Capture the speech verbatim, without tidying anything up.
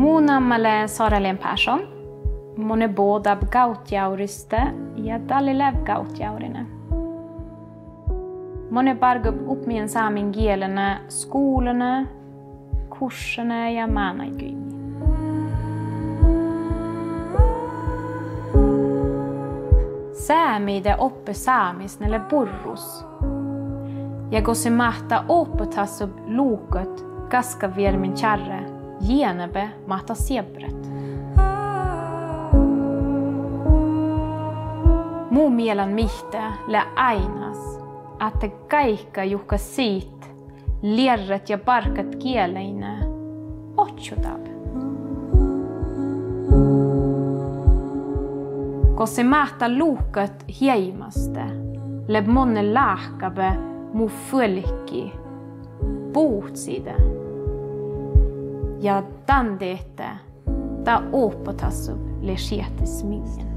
Mu namma lea Sara-Leen Persson. Mo ii bođii Gauteaurista ja dalle lea Gauteaurine. Mo ii bargga oppijan sámiin gielii skuvllain, kurssii ja mánáidguin. Sámi de oppe sámisne lea burrus. Ja gosi máhttá oahpatassážii luhkat gaskaviermin čárrá, jienebe máhttá sievrrat. Mu mielan mihte lea áinnas ahte gáikka juhka siit learrat ja bargat gielain oččo dáppe. Gosi máhttá luhkat heaimmastá, lea monne láhkkabe mu fuolki buhcciide. Ja dan dihte dat oahpatassážii lea šiehtis miŋŋen.